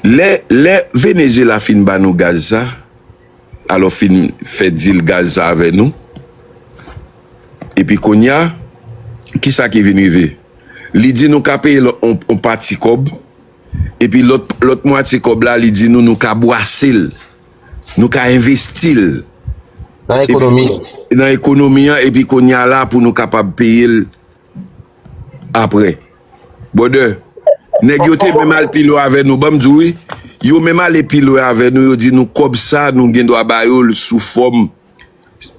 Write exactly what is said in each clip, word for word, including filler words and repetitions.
Lè, lè Venezuela fin ba nou gaz sa, alò fin fè dil gaz sa avè nou, epi kounye a, kisa ki vin rive? Li di nou ka peye l on, on pati kòb, epi lòt, lòt mwatye kòb la, li di nou nou ka bwase l, nou ka envesti l. Nan ekonomi an. Nan ekonomi an, epi kounye a la pou nou kapab peye l apre. Brother, nèg yo te menm al pi lwen avè nou, ban m di w wi. Yo menm ale pi lwen avè nou, yo di nou kòb sa, nou gen dwa ba yo l sou fòm,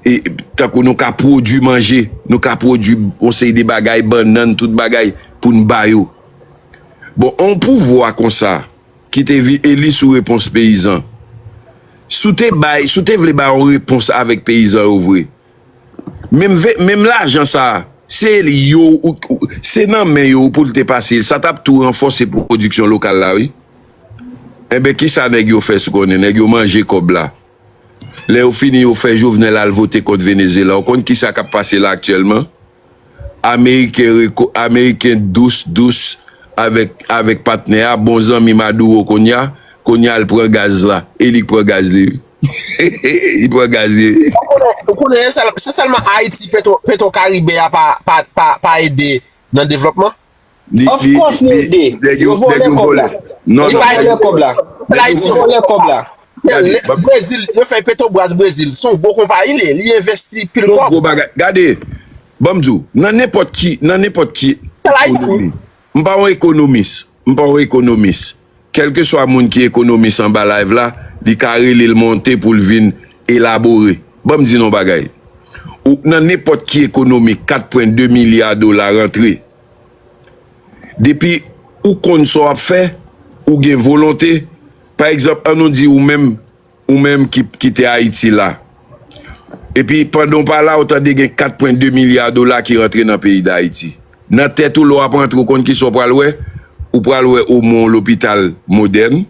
e, tankou nou ka pwodui manje, nou ka pwodui yon seri de bagay, bannann, tout bagay pou n ba yo. Bon, on pouvwa konsa, ki te vi eli sou repons peyizan. Si w te bay, si w te vle bay yon repons avèk peyizan yo vre, menm ve, menm lajan sa, se yo, ou, ou, se nan men yo pou l te pase, sa t ap tou ranfòse pwodiksyon lokal la, wi. Enben, kisa nèg yo fè, si w konnen? Nèg yo manje kòb la. Lè yo fini, yo fè Jovenel al vote kont Venezuela. Ou konn kisa k ap pase la aktyèlman? Ameriken reko, Ameriken dous, dous avèk, avèk patnè a, bon zanmi Maduro kounye a, kounye a l pran gaz la. E li k pran gaz li, wi. Li pran gaz li, wi. Ou konnen, ou konnen se sèl, se sèlman Ayiti Petro, Petro Caribe a pa, pa, pa, pa ede nan devlopman? Li, Of li, course li li, ede. Nèg yo, Yo vòlè nèg yo kòb la. Vòlè. Non, Yo non, vòlè kòb la. Nèg yo Yo vòlè kòb la. Gade, Brezil, yo fè Petrobras Brezil. Se yon gwo konpayi li ye. Li envesti pil kòb. Se yon gwo bagay. Gade, ban m di w, nan nenpòt ki, nan nenpòt ki ekonomi. M pa yon ekonomis. M pa yon ekonomis. Kèlkeswa moun ki ekonomis anba live la, li ka rele l monte pou l vin elabore. Ban m di nou yon bagay. Ou, nan nenpòt ki ekonomi, kat pwen de milya dola rantre. Depi ou konn sa w ap fè, ou gen volonte. Pa egzanp, an nou di ou menm, ou menm ki, ki te Ayiti la. Epi pandan w pa la, ou tande gen kat pwen de milya dola ki rantre nan peyi Dayiti. Nan tèt ou, lè w ap rantre, ou konn kisa w pral wè? Ou pral wè omwen yon lopital modèn,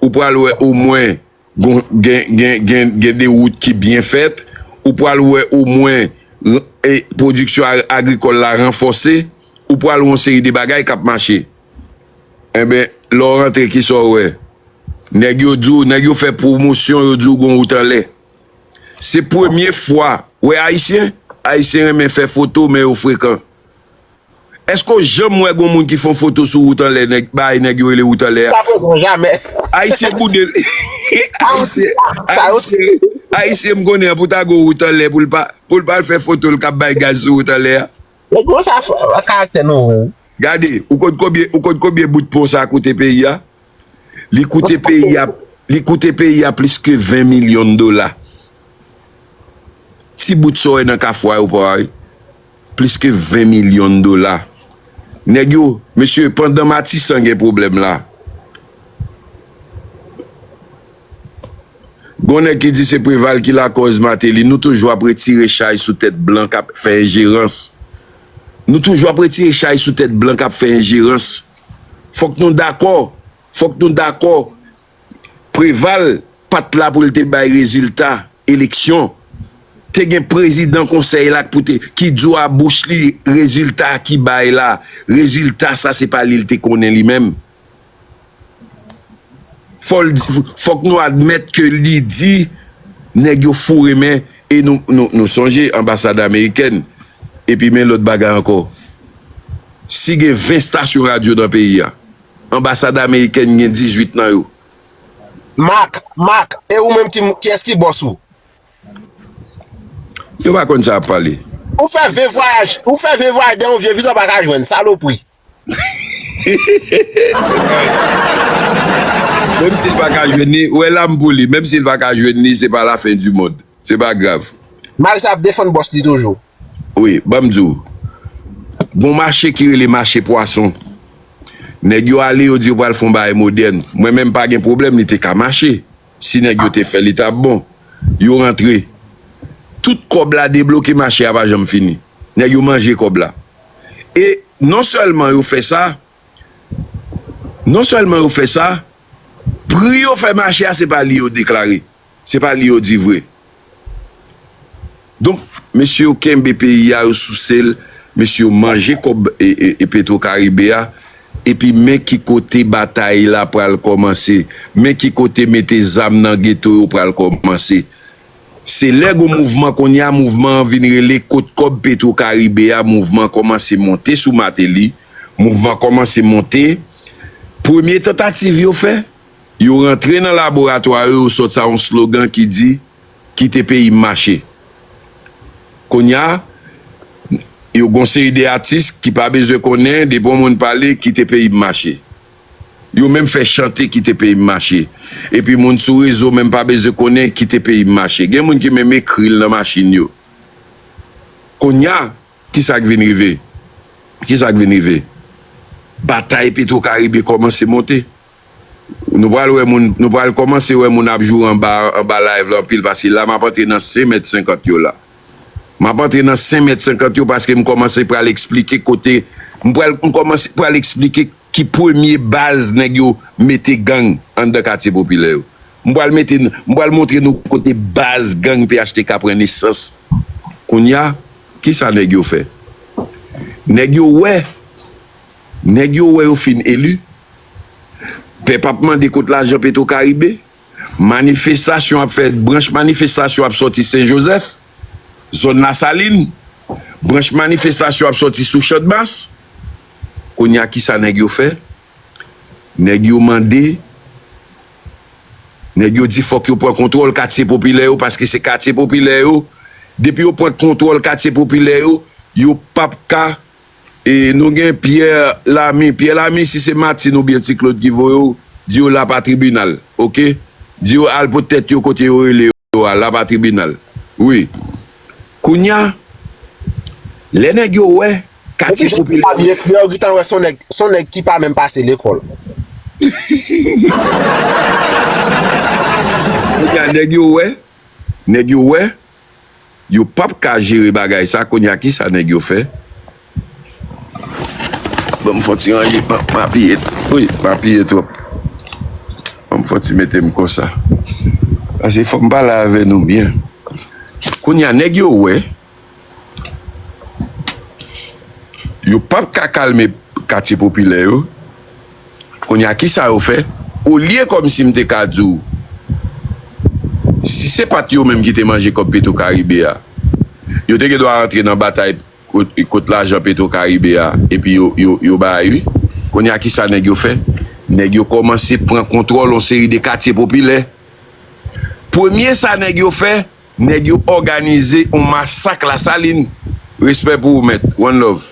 ou pral wè omwen gon, gen, gen, gen, gen de wout ki byen fèt, ou pral wè omwen, e, pwodiksyon a, agrikòl la ranfòse, ou pral wè yon seri de bagay k ap mache. Enben, lè w rantre, kisa w wè? Nèg yo di w, nèg yo fè pwomosyon, yo di w gon wout anlè. Se premye fwa, wè Ayisyen, Ayisyen renmen fè foto, men yo frekan. Èske w janm wè gon moun ki fè yon foto sou wout anlè, nèg, bay nèg yo rele wout anlè a? Sa prezan jamè. Ayisyen boude l. Ayisyen, Ayisyen, Ayisyen m konnen an pou ta gon wout anlè pou l pa, pou l pa al fè foto l k ap bay gaz sou wout anlè a. Nèg yo sa fè karaktè nou. Gade, ou konn konbyen, ou konn konbyen bout pon sa koute peyi a? Li koute peyi a, li koute peyi a plis ke ven milyon dola. Ti bout sa w wè nan Kafou Ayewopò a, wi. Plis ke ven milyon dola. Nèg yo, mesye, pandan Matisan gen pwoblèm la, gon nèg ki di se Preval ki lakòz Martelly. Nou toujou ap retire chay sou tèt blan k ap fè enjerans. Nou toujou ap retire chay sou tèt blan k ap fè enjerans. Fòk nou dakò. Fòk nou dakò. Preval pa t la pou l te bay rezilta eleksyon. Te gen prezidan konsèy la pou te, ki di w a bouch li rezilta ki bay la. Rezilta sa se pa li l te konnen li menm. Fò l, fòk nou admèt ke li di nèg yo foure men e nou, nou, nou sonje anbasad amerikèn. Epi men lòt bagay ankò. Si gen ven stasyon radyo nan peyi a, anbasad amerikèn gen dizuit nan yo. Mak, Mak, e ou menm ki, kiyès ki bòs ou? Yo pa konn sa ap pale. Ou fè ven vwayaj, ou fè ven vwayaj dan yon vye viza w pa ka jwenn, salopri. Menm si l pa ka jwenn li, wè la m pou li, menm si l pa ka jwenn li, se pa lafen di mond. Se pa grav. Mari sa ap defann bòs li toujou. Wi, ban m di w. Gon mache ki rele mache pwason. Nèg yo ale, yo di yo pral fè yon bagay modèn. Mwen menm pa gen pwoblèm, li te ka mache. Si nèg yo te fè, li t ap bon. Yo rantre. Tout kòb la debloke, mache a pa janm fini. Nèg yo manje kòb la. E non sèlman yo fè sa, non sèlman yo fè sa, pri yo fè mache a, se pa li yo deklare. Se pa li yo di vre. Donk, mesye yo kenbe peyi a, yo souse l, mesye yo manje kòb e, e, e Petro Caribe a, epi men ki kote batay la pral kòmanse, men ki kote mete zam nan geto yo pral kòmanse. Se lè gon mouvman kounye a, mouvman an vin rele kot kòb Petro Karibe a, mouvman kòmanse monte sou Martelly, mouvman kòmanse monte. Premye tantativ yo fè, yo rantre nan laboratwa yo, yo sòt sa yon slogan ki di, kite peyi m mache. Kounye a, yo gon seri de atis ki pa bezwen konnen, depi yon moun pale, kite peyi m mache. Yo menm fè chante kite peyi m mache. Epi moun sou rezo menm pa bezwen konnen kite peyi m mache. Gen moun ki menm ekri l nan machin yo. Kounye a, kisa k vin rive? Kisa k vin rive? Batay Petro Karibe kòmanse monte. Nou pral wè moun, nou pral kòmanse wè moun ap joure anba, anba live la anpil, paske la m ap antre nan senk mèt senkant yo la. M ap antre nan senk mèt senkant yo paske m kòmanse pral eksplike kote, m pral, m kòmanse pral eksplike ki premye baz nèg yo mete gang anndan katye popilè yo. M pral mete, m pral montre nou kote baz gang P H T K pran nesans. Kounye a, kisa nèg yo fè? Nèg yo wè, nèg yo wè yo fin eli. Pèp ap mande kot lajan Petro Karibe. Manifestasyon ap fèt, branch manifestasyon ap sòti Sen Jozèf, zòn Lasalin. Branch manifestasyon ap sòti sou Chanmas. Kounye a, kisa nèg yo fè? Nèg yo mande, nèg yo di fòk yo pran kontwòl katye popilè yo, paske se katye popilè yo. Depi yo pran kontwòl katye popilè yo, yo p ap ka E nou gen Pierre Lamy. Pierre Lamy, si se Martine oubyen Ti Claude ki voye w, di yo l ap a tribinal, oke? Di yo al pot tèt yo kote yo rele yo a, l ap a tribinal. Wi. Kounye a, lè nèg yo wè katye popilè. Epi jan Lamy ekri a, ou gentan wè se yon nèg, se yon nèg ki pa menm pase lekòl. Kounye a, nèg yo wè, nèg yo wè, yo p ap ka jere bagay sa, kounye a kisa nèg yo fè? Ban m fon ti ranje, pa, pa piye, wi, pa piye twòp. Ban m fon ti mete m konsa. Paske fò m pale avè nou byen. Kounye a nèg yo wè, yo p ap ka kalme katye popilè yo. Kounye a, kisa yo fè? Olye kòmsi m te ka di w, si se pa t yo menm ki te manje kòb Petro Karibe a, yo te gen dwa rantre nan batay kot, kot lajan Petro Karibe a, epi yo, yo, yo bay, wi. Kounye a, kisa nèg yo fè? Nèg yo kòmanse pran kontwòl yon seri de katye popilè. Premye sa nèg yo fè, nèg yo òganize yon masak Lasalin. Respè pou ou, mèt. One love.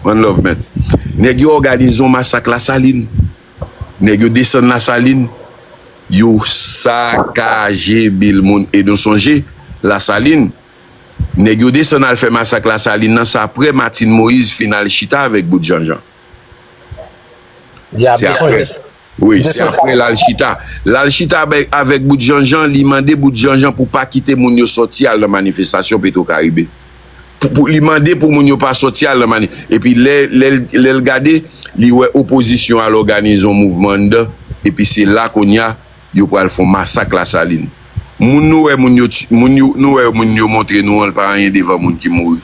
One love, mèt. Nèg yo òganize yon masak Lasalin. Nèg yo desann Lasalin. Yo sakaje bil moun. E nou sonje, Lasalin, nèg yo desann al fè masak Lasalin nan, se aprè Martine Moïse fin al chita avèk Bout Janjan. Se aprè. Wi, se aprè l al chita. L al chita avèk, avèk Bout Janjan, li mande Bout Janjan pou pa kite moun yo sòti al nan manifestasyon Petro Karibe. Pou, pou, li mande pou moun yo pa sòti al nan mani-, epi lè, lè, lè l gade, li wè opozisyon al òganize yon mouvman anndan, epi se la kounye a, yo pral fè yon masak Lasalin. Moun nou wè moun yo ti-, moun yo, nou wè moun yo montre nou an, l pa anyen devan moun ki mouri.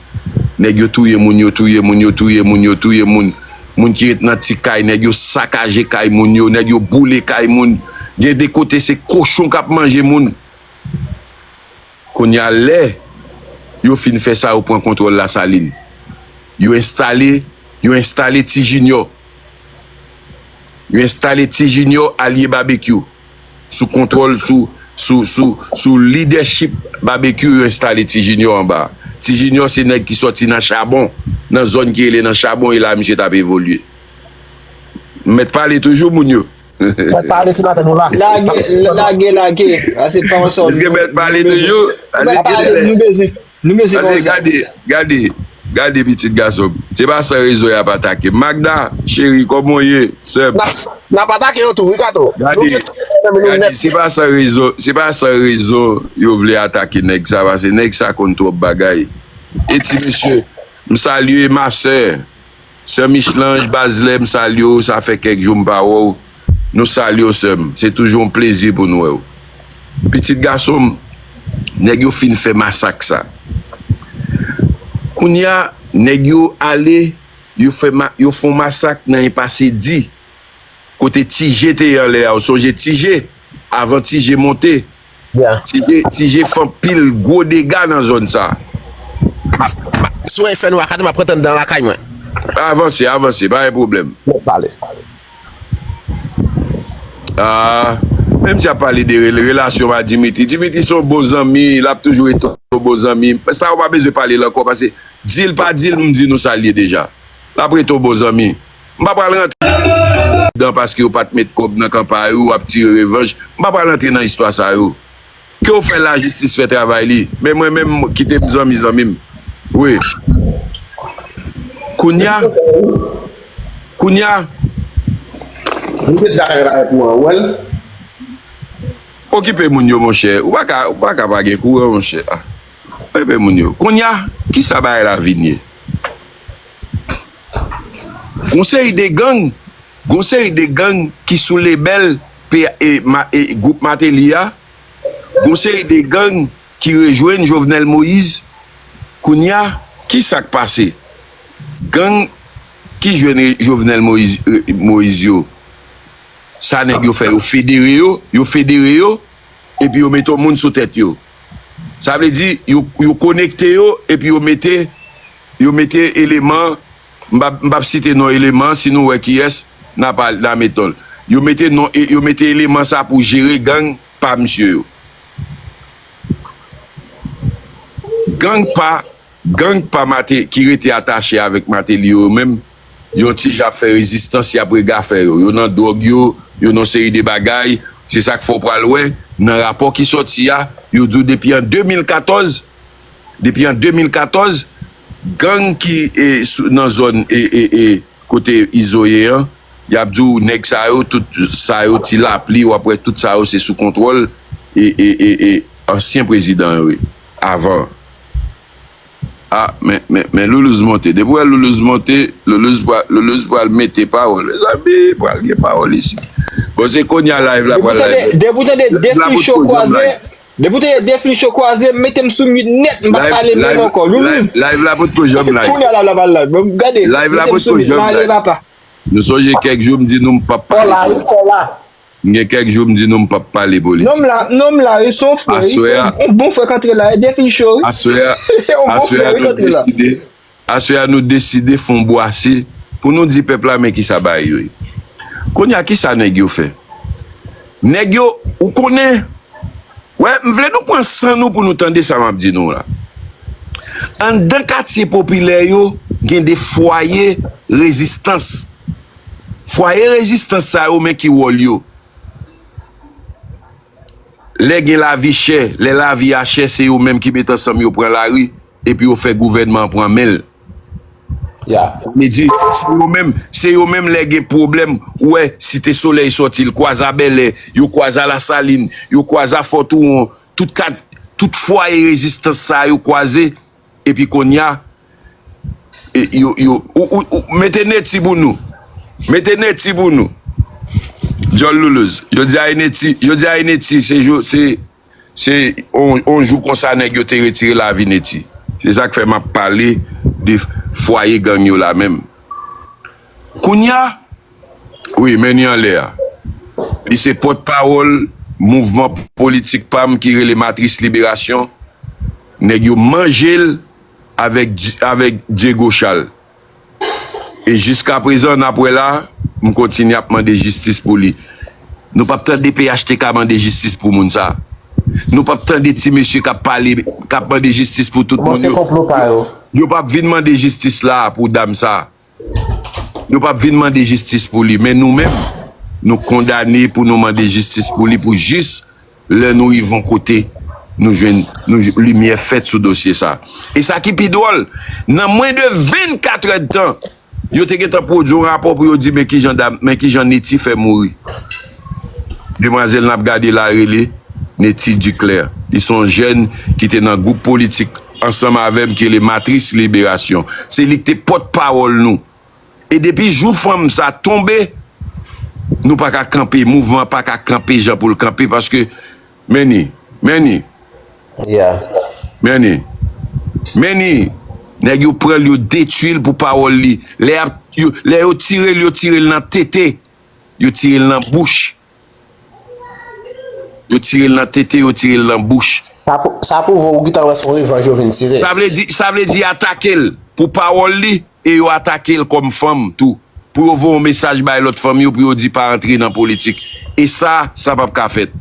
Nèg yo touye moun yo, touye moun yo, touye moun yo, touye moun. Moun ki ret nan ti kay, nèg yo sakaje kay moun yo, nèg yo boule kay moun. Gen de kote se kochon k ap manje moun. Kounye a lè yo fin fè sa, yo pran kontwòl Lasalin. Yo enstale, yo enstale Ti Junior. Yo enstale Ti Junior alye Babekyou. Sou kontwòl, sou, sou, sou, sou lidèchip Babekyou, yo enstale Ti Junior anba. Ti Junior se nèg ki sòti nan Chabon, nan zòn ki rele nan Chabon, e la misye t ap evolye. M mèt pale toujou, moun yo. Mèt pale, senatè, nou la. Lage, lage, lage. Ase pa yon sòl. Èske mèt pale toujou? Nou bezwen, nou bezwen, nou bezwen. Paske gade, gade, gade pitit gason m. Se pa san rezon y ap atake m. Magda, cheri, kòman w ye, sè m? N ap, n ap atake yo tou, wi, Kato. Gade, gade, se pa san rezon, se pa san rezon yo vle atake nèg sa, paske nèg sa konn twòp bagay. E ti mesye, m salye ma sè. Sè Michlange, Bazlè, m salye w, sa fè kèk jou m pa wè w. Nou salye w, sè m. Se toujou yon plezi pou n wè w. Pitit gason m, nèg yo fin fè masak sa. Kounye a, nèg yo ale, yo fè ma, yo fè yon masak nan Enpas Edi. Kote Ti Je te ye anlè a, ou sonje Ti Je? Avan Ti Je monte, Ya. Ti Je, Ti Je fè anpil gwo dega nan zòn sa. Sou F N W a kat, m ap ret anndan lakay mwen. Avanse, avanse, pa gen pwoblèm. Mwen pale. Ah, menm si ap pale de rel, relasyon m a Dimitri. Dimitri se yon bon zanmi, l ap toujou rete yon bon zanmi. Sa ou pa bezwen pale l ankò, paske di l pa di l, m di nou sa l ye deja. L ap rete yon bon zanmi. M pa pral rantre dan paske yo pa t met kòb nan kanpay ou, w ap tire revanj. M pa pral rantre nan istwa sa yo. Ke w fè lajistis fè travay li. Men mwen menm, kite m zanmi zanmi m. Wi. Kounya, kounya, Mwen te di sa kay pa pou an wè l. Okipe moun yo, monchè. Ou pa ka, ou pa ka pa gen kouran, monchè. Ah. Okipe moun yo. Kounya, kisa bagay la vin ye? Gon seri de gang, gon seri de gang ki sou lebèl P, e, ma, e, gwoup Martelly a, gon seri de gang ki rejwenn Jovenel Moïse. Kounya, kisa k pase? Gang ki jwenn Jovenel Moïse, e, Moïse yo, sa nèg yo fè, yo federe yo, yo federe yo, epi yo mete yon moun sou tèt yo. Sa vle di, yo, yo konekte yo, epi yo mete, yo mete eleman, m p ap, m p ap site non eleman, si nou wè kiyès, n a pa, n a met non l. Yo mete non, e, yo mete eleman sa pou jere gang pa misye yo. Gang pa, gang pa Mate, ki rete atache avèk Martelly yo menm, yon ti jan ap fè rezistans, y ap rega fè yo. Yo nan dwòg yo, yo nan seri de bagay. Se sa k fè w pral wè, nan rapò ki sòti a, yo di w depi an de mil katòz, depi an de mil katòz, gang ki, e, sou, nan zòn, e, e, e, kote Izo ye an, y ap di w nèg sa yo, tout sa yo, Ti Lapli, w ap wè tout sa yo se sou kontwòl, e, e, e, e, ansyen prezidan yo ye, avan. Ah, men, men, men Loulouz monte. Depi w wè Loulouz monte, Loulouz pral, Loulouz pral mete pawòl. Mezanmi, pral gen pawòl isit. Bon, se kounye a live la pral live. Depi w tande, depi w tande de fil cho kwaze, depi w tande de fil cho kwaze, mete m sou mute nèt, m pa pale menm ankò. Loulouz. Live la potko janm live. Kounye a live la pral live. Bon, gade, mete m sou mute, m ale papa. Nou sonje kèk jou m di nou m p ap pale. Kò la, wi, kò la. M gen kèk jou m di nou m p ap pale politik. Nonm la, nonm la, wi, se yon frè, wi, se yon bon frè k antre la, e de fil cho, wi. Aswè a, aswè a nou deside, aswè a nou deside fè yon bwase pou nou di pèp la men kisa bagay yo ye. Kounye a, kisa nèg yo fè? Nèg yo, ou konnen, wè, m vle nou pran san nou pou nou tande sa m ap di nou la. Anndan katye popilè yo, gen de fwaye rezistans. Fwaye rezistans sa yo, men ki wòl yo. Lè gen lavi chè, lè lavi a chè, se yo menm ki met ansanm yo pran lari, epi yo fè gouvènman an pran men l. Sa vle di, se yo menm, se yo menm lè gen pwoblèm, ou wè, Site Solèy sòti, l kwaze a Bèlè, yo kwaze a Lasalin, yo kwaze a Fòtouwon, tout kat, tout fwaye rezistans sa yo kwaze, epi kounye a, e, yo, yo, ou, ou, ou, mete Neti pou nou. Mete Neti pou nou. Djòl Loulouz. Jodi a e Neti, jodi a e Neti, se jou, se, se on, on jou konsa nèg yo te retire lavi Neti. Se sa k fè m ap pale de fwaye gang yo la menm. Kounye a, wi, men ni anlè a. Li se pòtpawòl mouvman politik pa m ki rele Matris Liberasyon. Nèg yo manje l avèk, avèk Diego Charles. E jiskaprezan, n ap wè la, m kontinye ap mande jistis pou li. Nou p ap tande P H T K mande jistis pou moun sa. Nou p ap tande ti mesye k ap pale, k ap mande jistis pou tout moun yo. Yo p ap vin mande jistis la pou dam sa. Yo p ap vin mande jistis pou li, men nou menm, nou kondane pou nou mande jistis pou li, pou jis lè nou rive yon kote, nou jwenn, nou, limyè fèt sou dosye sa. E sa ki pi dwòl, nan mwen de vennkat èdtan, yo te gentan pwodui yon rapò pou yo di, men kijan dam, men kijan Neti fè mouri. Demwazèl n ap gade la rele Neti Duclair. Li se yon jèn ki te nan gwoup politik ansanm avè m ki rele Matris Liberasyon. Se li ki te pòtpawòl nou. E depi jou fanm sa tonbe, nou pa ka kanpe, mouvman an pa ka kanpe jan pou l kanpe, paske, men ni, men ni, men ni, men ni, Nèg yo pran l, yo detwi l pou pawòl li. Lè y ap, yo, lè yo tire l, yo tire l nan tete. Yo tire l nan bouch. Yo tire l nan tete, yo tire l nan bouch. Sa pou, sa pwouve w gentan wè se yon revanj yo vin tire. Sa vle di, sa vle di atake l pou pawòl li e yo atake l kòm fanm tou. Pou yo voye yon mesaj bay lòt fanm yo pou yo di pa antre nan politik. E sa, sa p ap ka fèt.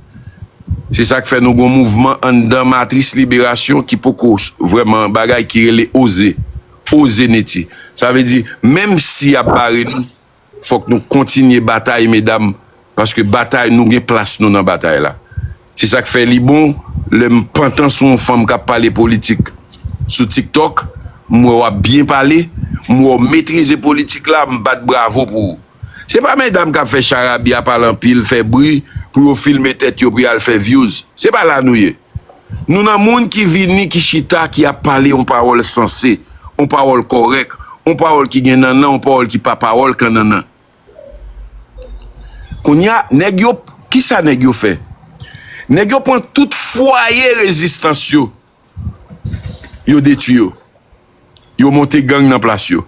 Se sa k fè nou gon mouvman anndan Matris Liberasyon ki poko s-, vrèman bagay ki rele oze. Oze Neti. Sa vle di, menm si y ap bare nou, fòk nou kontinye batay, medam, paske batay, nou gen plas nou nan batay la. Se sa k fè li bon, lè m pantan sou yon fanm k ap pale politik sou TikTok, m wè w ap byen pale, m wè w metrize politik la, m bat bravo pou ou. Se pa medam k ap fè charabya, pale anpil, fè bri, pou yo filme tèt yo, pou y al fè views. Se pa la nou ye. Nou nan moun ki vini, ki chita, ki ap pale yon pawòl sanse, yon pawòl kòrèk, yon pawòl ki gen nannan, yon pawòl ki pa pawòl kannannan. Kounye a, nèg yo, kisa nèg yo fè? Nèg yo pran tout fwaye rezistans yo, yo detwi yo. Yo monte gang nan plas yo.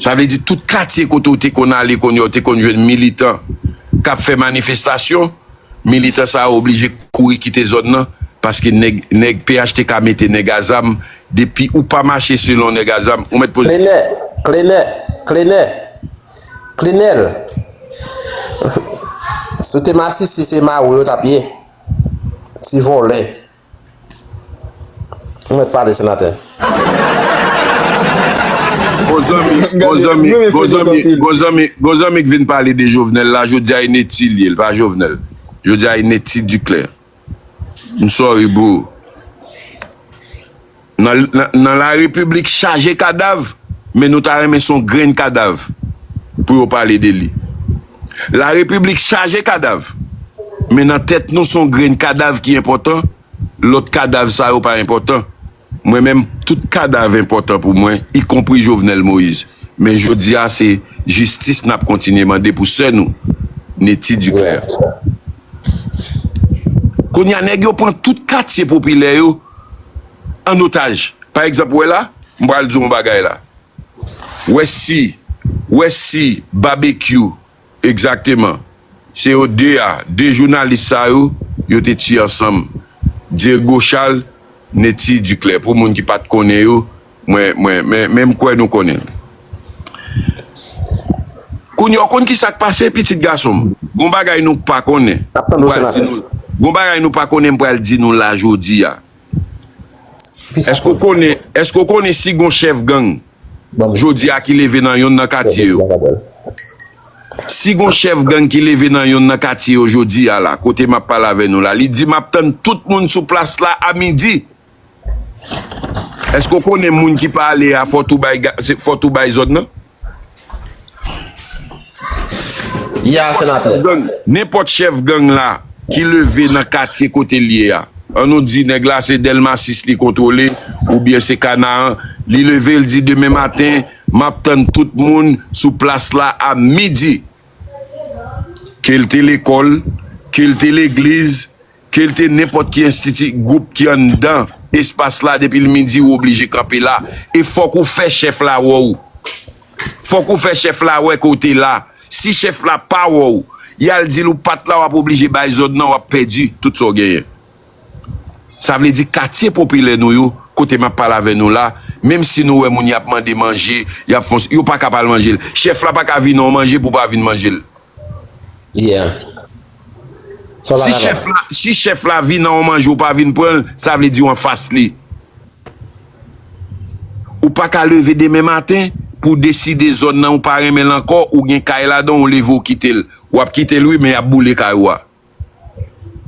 Sa vle di tout katye kote w te konn ale, kounye a w te konn jwenn militan k ap fè manifestasyon, militan sa yo oblije kouri kite zòn nan, paske nèg, nèg P H T K mete nèg a zam, depi ou pa mache selon nèg a zam, ou mèt poze. Klenè, Klenè, Klenè, Klenèl. Si w te masisi, se mare w yo t ap ye. Ti vòlè. Ou mèt pale, senatè. Gon zanmi, gon zanmi, gon zanmi, gon zanmi, gon zanmi k vin pale de Jovenel la, jodi a e Neti l ye, l pa Jovenel. Jodi a e Neti Duclair. M sorry, bro. Nan, nan, nan la repiblik chaje kadav, men nou ta renmen se yon grenn kadav pou yo pale de li. La repiblik chaje kadav, men nan tèt nou se yon grenn kadav ki enpòtan, lòt kadav sa yo pa enpòtan. Mwen menm, tout kadav enpòtan pou mwen, ikonpri Jovenel Moïse. Men jodi a, se jistis n ap kontinye mande pou sè nou, Neti Duclair. Kounye a, nèg yo pran tout katye popilè yo an otaj. Pa egzanp, wè la, m pral di w yon bagay la. Wè si, wè si Babekyou, egzakteman, se yo de a, de jounalis sa yo, yo te tiye ansanm. Diego Charles, Neti Duclair. Pou moun ki pa t konnen yo, mwen, mwen, men, men m kwè nou konnen. Kounye a, w konn ki sa k pase, pitit gason m? Gon bagay nou pa konnen. M pral di nou, gon bagay nou pa konnen, m pral di nou la jodi a. Èske w konnen, èske w konnen si gon chèf gang jodi a ki leve nan yonn nan katye yo? Si gon chèf gang ki leve nan yonn nan katye yo jodi a la, kote m ap pale avè nou la, li di, "M ap tann tout moun sou plas la a midi." Èske w konnen moun ki pa ale a, fò tou bay ga-, se, fò tou bay zòd nan? Ya, senatè. Gang, nenpòt chèf gang la ki leve nan katye kote l ye a, ann nou di nèg la se Dèlma sis li kontwole, oubyen se Kanaran, li leve, l di, "Demen maten, m ap tann tout moun sou plas la a midi." Ke l te lekòl, ke l te legliz, ke l te nenpòt ki enstiti, gwoup ki anndan espas la, depi l midi, ou oblije kanpe la. E fòk ou fè chèf la wè w. Fòk ou fè chèf la wè ke w te la. Si chèf la pa wè w, y al di l ou pa t la, w ap oblije bay zòd nan, w ap pèdi tout sa w genyen. Sa vle di katye popilè nou yo, kote m ap pale avè nou la, menm si nou wè moun y ap mande manje, y ap fon, yo pa ka pa al manje l. Chèf la pa ka vin nan w manje pou w pa vin manje l. Yeah. Si chèf la, si chèf la vin nan w manje, ou pa vin pran l, sa vle di w anfas li. Ou pa ka leve demen maten pou w deside zòn nan ou pa renmen l ankò, ou gen kay ladan, ou leve w kite l. W ap kite l wi, men y ap boule kay ou a.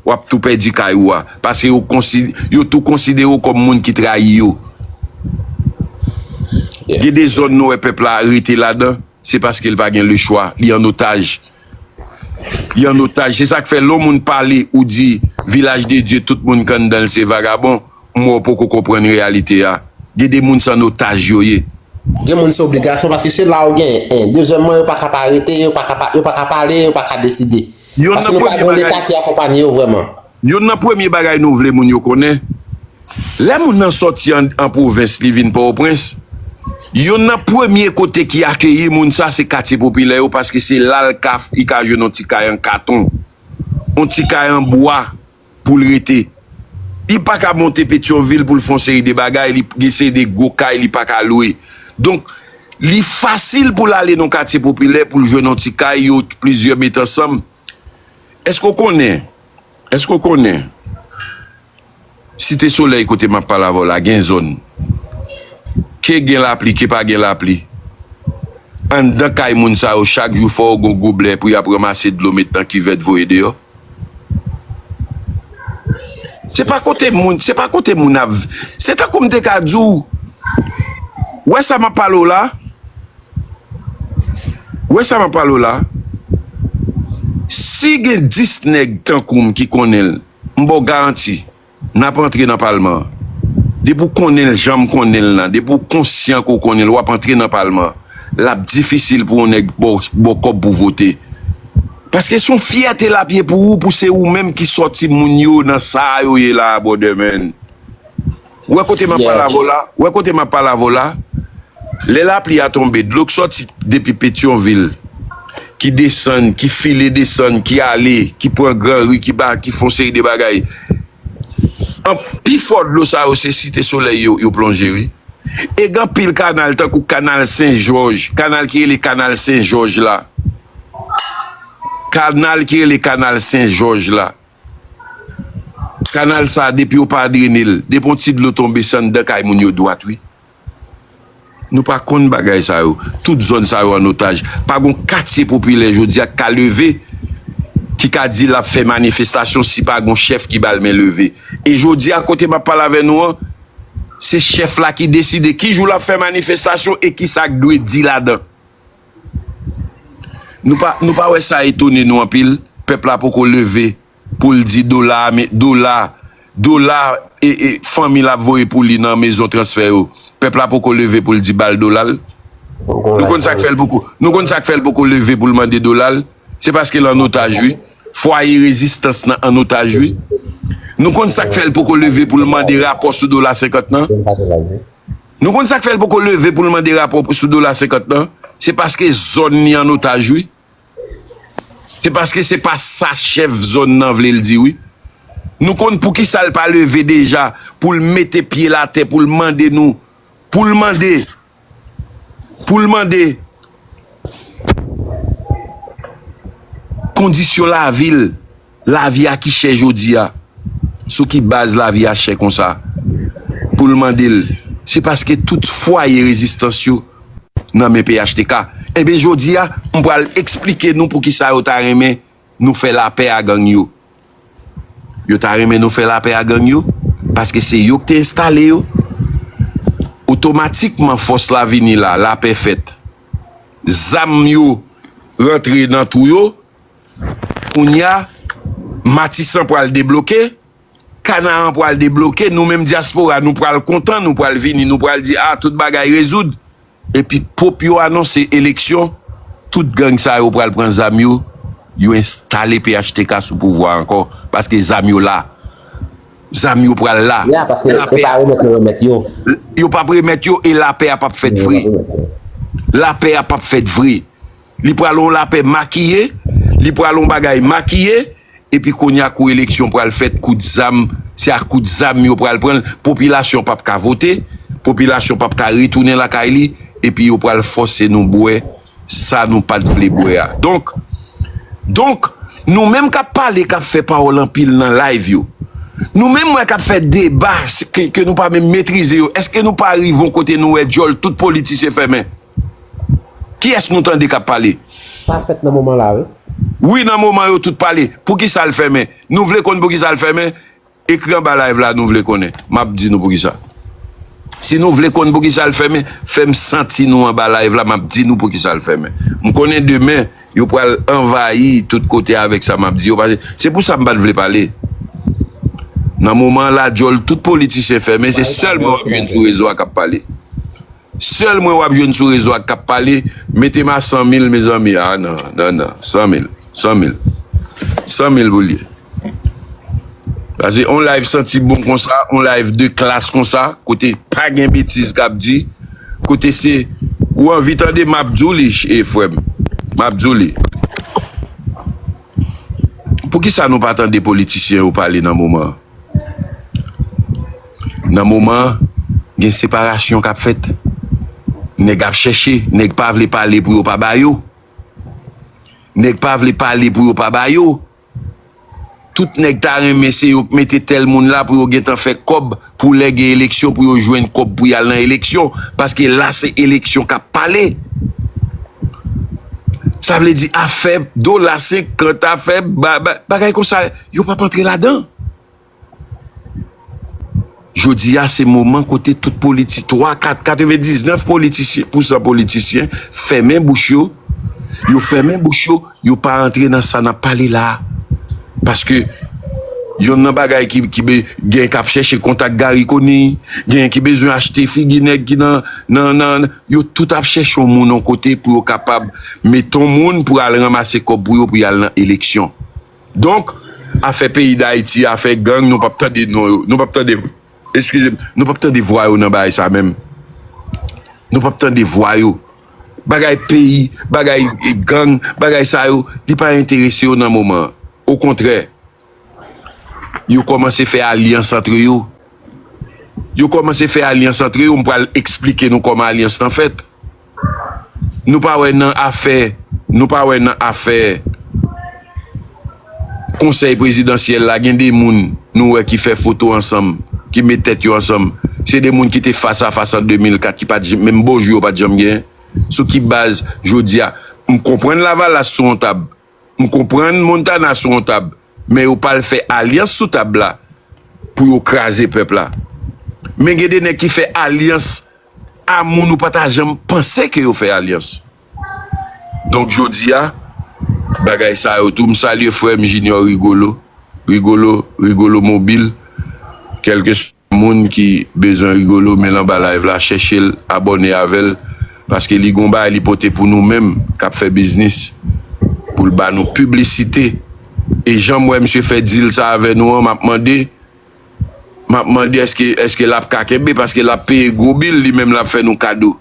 W ap tou pèdi kay ou a. Paske yo konsi-, yo tou konsidere w kòm moun ki trayi yo. Yeah. Gen de zòn nou wè pèp la rete ladan, se paske l pa gen lechwa, li an otaj. Li an otaj. Se sa k fè lè yon moun pale, ou di, Vilaj de Dye, tout moun k anndan l se vagabon, m wè w poko konprann reyalite a. Gen de moun se an otaj yo ye. Gen moun se obligasyon, paske se la ou gen en. Dezyèmman, yo pa ka pa rete, yo pa ka pa, yo pa ka pale, yo pa ka deside. Paske nou pa gen yon Leta ki akonpanye yo vrèman. Youn nan premye bagay nou vle moun yo konnen, Lè moun nan sòti an, an pwovens, li vin Pòtoprens, yonn nan premye kote ki akeyi moun sa, se katye popilè yo, paske se la l ka, li ka jwenn yon ti kay an katon, yon ti kay an bwa pou l rete. Li pa ka monte Petyonvil pou l fè yon seri de bagay, li gen seri de gwo kay li pa ka lwe. Donk, li fasil pou l ale nan katye popilè pou l jwenn yon ti kay, yo plizyè met ansanm. Èske w konnen, èske w konnen Site Solèy kote m ap pale avè w la, gen zòn. Ke gen lapli, ke pa gen lapli. Anndan kay moun sa yo, chak jou fò yo gen yon goblè pou y ap ranmase dlo met nan kivèt voye deyò. Se pa kote moun, se pa kote moun ap, se tankou m te ka di w, wè sa m ap pale w la, wè sa m ap pale w la, si gen dis nèg tankou m ki konnen l, m ba w garanti, n ap antre nan palman an. Depi w konnen l jan m konnen l lan, depi w konsyan ke w konnen l, w ap antre nan palman an. L ap difisil pou yon nèg ba w, ba w kòb pou vote. Paske se yon fyète l ap ye pou ou, pou se ou menm ki sòti moun yo nan sa yo ye la a, brother man. Wè kote m ap pale avè w la, wè kote m ap pale avè w la. Lè lapli a tonbe, dlo k sòti depi Petyonvil, ki desann, ki file desann, ki ale, ki pran Gran Ri, ki ba, ki fè yon seri de bagay. An pifò dlo sa yo, se Site Solèy yo, yo plonje, wi. E gen anpil kanal, tankou kanal Sen Jòj, kanal ki rele kanal Sen Jòj la. Kanal ki rele kanal Sen Jòj la. Kanal sa, depi yo pa drene l, depi yon ti dlo tonbe, se anndan kay moun yo dwat, wi. Nou pa konn bagay sa yo. Tout zòn sa yo an otaj. Pa gon katye popilè jodi a k ka leve, ki ka di l ap fè manifestasyon si pa gon chèf ki ba l men leve. E jodi a, kote m ap pale avè nou an, se chèf la ki deside ki jou l ap fè manifestasyon e ki sa k dwe di ladan. Nou pa, nou pa wè sa etone nou anpil? Pèp la poko leve pou l di dola, ame-, dola, dola, e, e, fanmi l ap voye pou li nan mezon transfè yo. Pèp la poko leve pou l di ba l dola l. Nou konn sa k fè l poko, nou konn sa k fè l poko leve pou l mande dola l. Se paske l an otaj, wi. Fwaye rezistans lan an otaj, wi. Nou konn sa k fè l poko leve pou l mande rapò sou dola senkant lan. Nou konn sa k fè l poko leve pou l mande rapò sou dola senkant lan? Se paske zòn li an otaj, wi. Se paske se pa sa chèf zòn nan vle l di, wi. Nou konn poukisa l pa leve deja pou l mete pye l atè, pou l mande nou, pou l mande, pou l mande kondisyon lavi l, lavi a ki chè jodi a. Sou ki baz lavi a chè konsa? Pou l mande l, se paske tout fwaye rezistans yo nan men P H T K. Ebyen, jodi a, m pral eksplike nou poukisa yo ta renmen nou fè lapè a gang yo. Yo ta renmen nou fè lapè a gang yo, paske se yo k te enstale yo. Otomatikman, fòs la vini la, lapè fèt. Zam yo rantre nan twou yo. Kounye a, Matisan pral debloke, Kanaran pral debloke, nou menm dyaspora, nou pral kontan, nou pral vini, nou pral di, a, tout bagay rezoud. Epi pop yo anonse eleksyon, tout gang sa yo pral pran zam yo, yo enstale P H T K sou pouvwa ankò, paske zam yo la. Zam yo pral la. Ya, paske yo pa remèt yo, remèt yo. Yo p ap remèt yo e lapè a p ap fèt vre. Lapè a p ap fèt vre. Li pral yon lapè makiye, li pral yon bagay makiye, epi kounye a kou eleksyon pral fèt, kout zam, se ak kout zam yo pral pran l, popilasyon p ap ka vote, popilasyon p ap ka retounen lakay li, epi yo pral fòse nou bwè sa nou pa t vle bwè a. Donk, donk, nou menm k ap pale, k ap fè pawòl anpil nan live yo, nou menm wè k ap fè deba ke, ke nou pa menm metrize yo, èske nou pa rive yon kote nou wè djòl tout politisyen fèmen? Kiyès nou tande k ap pale? Sa fèt nan moman la, wi. Wi, nan moman yo tout pale. Poukisa l fèmen? Nou vle konn poukisa l fèmen? Ekri anba live la, nou vle konnen. M ap di nou poukisa. Si nou vle konn poukisa l fèmen, fè m santi nou anba live la, m ap di nou poukisa l fèmen. M konnen demen, yo pral anvayi tout kote avèk sa m ap di yo. Paske se pou sa m pa t vle pale. Nan moman la, djòl tout politisyen fèmen, se sèl mwen w ap jwenn sou rezo a k ap pale. Sèl mwen w ap jwenn sou rezo a k ap pale, mete m a san mil, mezanmi. A, non, non, non. San mil. San mil. San mil pou l ye. Paske on live santi bon konsa, on live de klas konsa, kote pa gen betiz k ap di, kote se, ou anvi tande, m ap di w li, e frè m, m ap di w li. Poukisa nou pa tande politisyen yo pale nan moman an? Nan moman an, gen separasyon k ap fèt. Nèg ap chèche, nèg pa vle pale pou yo pa ba yo. Nèg pa vle pale pou yo pa ba yo. Tout nèg ta renmen se yo k mete tèl moun la pou yo gentan fè kòb, pou lè gen eleksyon pou yo jwenn kòb pou y al nan eleksyon, paske la se eleksyon k ap pale. Sa vle di afè dola senkant, afè ba- ba- bagay konsa, yo p ap antre ladan. Jodi a se moman kote tout politi- twa, kat, katrevendiznèf politisyen, pousan politisyen fèmen bouch yo. Yo fèmen bouch yo, yo pa antre nan sa n ap pale la. Paske yonn nan bagay ki, ki be- gen k ap chèche kontak Garry Conille, gen ki bezwen achte figi nèg ki nan, nan, nan, yo tout ap chèche yon moun yon kote pou yo kapab mete yon moun pou al ranmase kòb pou yo, pou y al nan eleksyon. Donk, afè peyi Dayiti, afè gang, nou p ap tande non yo, nou p ap tande, eskize m, nou p ap tande vwa yo nan bagay sa menm. Nou p ap tande vwa yo. Bagay peyi, bagay, eh, gang, bagay sa yo, li pa enterese yo nan moman an. Okontrè, yo kòmanse fè alyans antre yo. Yo kòmanse fè alyans antre yo, m pral eksplike nou kòman alyans lan fèt. Nou pa wè nan afè, nou pa wè nan afè konsèy prezidansyèl la, gen de moun nou wè ki fè foto ansanm, ki met tèt yo ansanm. Se de moun ki te fas a fas an de mil kat, ki pa t janm, menm bonjou yo pa t janm genyen. Sou ki baz jodi a? M konprann Lavalas sou yon tab, m konprann Montana sou yon tab, men yo pa al fè alyans sou tab la pou yo kraze pèp la. Men gen de nèg ki fè alyans a moun ou pa ta janm panse ke yo fè alyans. Donk, jodi a, bagay sa yo tou, m salye frè m Junior Rigolo, Rigolo, Rigolo Mobil, kèlkeswa moun ki bezwen Rigolo, men l anba live la, chèche l, abòne avè l, paske li gon bagay li pote pou nou menm k ap fè biznis, pou l ba nou piblisite. E jan m wè misye fè deal sa avè nou an, m ap mande, m ap mande èske, èske l ap ka kenbe, paske l ap peye gwo bil, li menm l ap fè nou kado.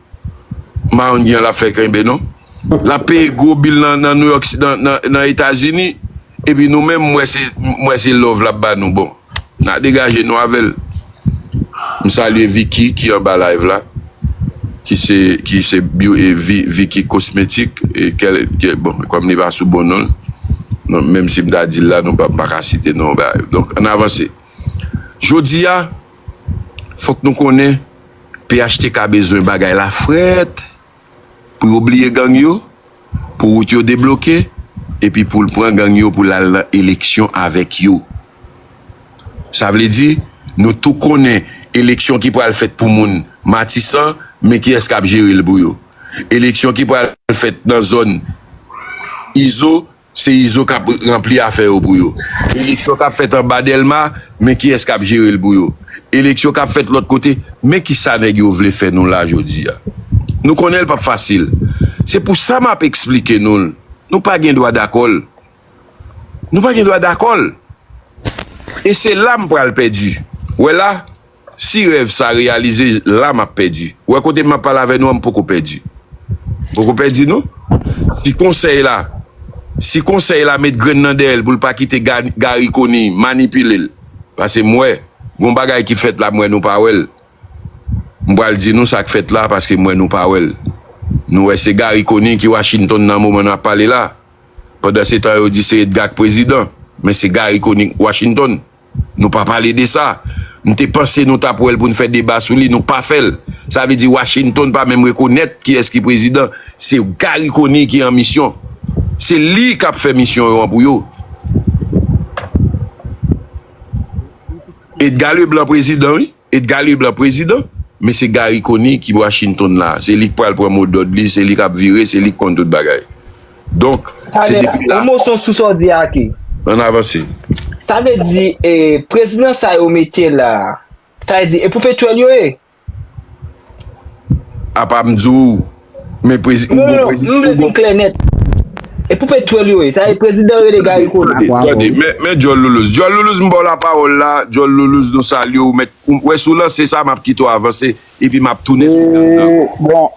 M pa konn kijan l ap fè kenbe non. L ap peye gwo bil nan, nan New York, nan, nan, nan Etazini, epi nou menm, m wè se, m wè se love l ap ba nou. Bon, n a degaje nou avè l. M salye Vicky ki anba live la, ki se, ki se Beau- e Vi- Vicky Cosmétique, e kèl- ke- bon, kòm li pa sou bon non l, non, menm si m ta di l la, nou pa, m pa ka site non, bagay. Donk, ann avanse. Jodi a, fòk nou konnen P H T K bezwen bagay la frèt pou yo bliye gang yo, pou wout yo debloke, epi pou l pran gang yo pou l al nan eleksyon avèk yo. Sa vle di, nou tou konnen eleksyon ki pral fèt pou moun Matisan, men kiyès k ap jere l pou yo? Eleksyon ki pral fèt nan zòn Izo, se Izo k ap ranpli afè yo pou yo. Eleksyon k ap fèt anba Dèlma, men kiyès k ap jere l pou yo? Eleksyon k ap fèt lòt kote, men kisa nèg yo vle fè nou la jodi a. Nou konnen l p ap fasil. Se pou sa m ap eksplike nou l. Nou pa gen dwa dakò l. Nou pa gen dwa dakò l. E se la m pral pèdi. Wè la, si rèv sa reyalize, la m ap pèdi. Wè kote m ap pale avè nou an, m poko pèdi. M poko pèdi non. Si konsèy la, si konsèy la met grenn nan dèyè l pou l pa kite Ga- Garry Conille manipile l. Paske m wè, gon bagay ki fèt la, m wè nou pa wè l. M pral di nou sa k fèt la, paske m wè nou pa wè l. Nou wè se Garry Conille ki Washington nan moman n ap pale la. Pandan se tan yo di se Edgar k prezidan, men se Garry Conille Washington. Nou pa pale de sa. M te panse nou t ap wè l pou n fè deba sou li, nou pa fè l. Sa vle di Washington pa menm rekonèt kiyès ki prezidan. Se Garry Conille ki an misyon. Se li k ap fè misyon yo an pou yo. Edgar Leblanc prezidan, wi. Edgar Leblanc prezidan, men se Garry Conille ki Washington la. Se li k pral pran modòd li, se li k ap vire, se li k konn tout bagay. Donk, se depi la. Yon mo sou sa w di a ki. Ann avanse. Sa vle di, e, prezidan sa yo mete la, sa vle di, e pou petwòl yo ye? Apa m di w, men prezi- Non, non, non, m vle vin klè nèt. E pou petwòl yo ye, sa e prezidan rele Garry Conille. Tande, men Djòl Loulouz. Djòl Loulouz, m ba w lapawòl la. Djòl Loulouz, nou salye w. Mèt, wè, si w lanse sa, m ap kite w avanse. Epi m ap tounen sou. Bon,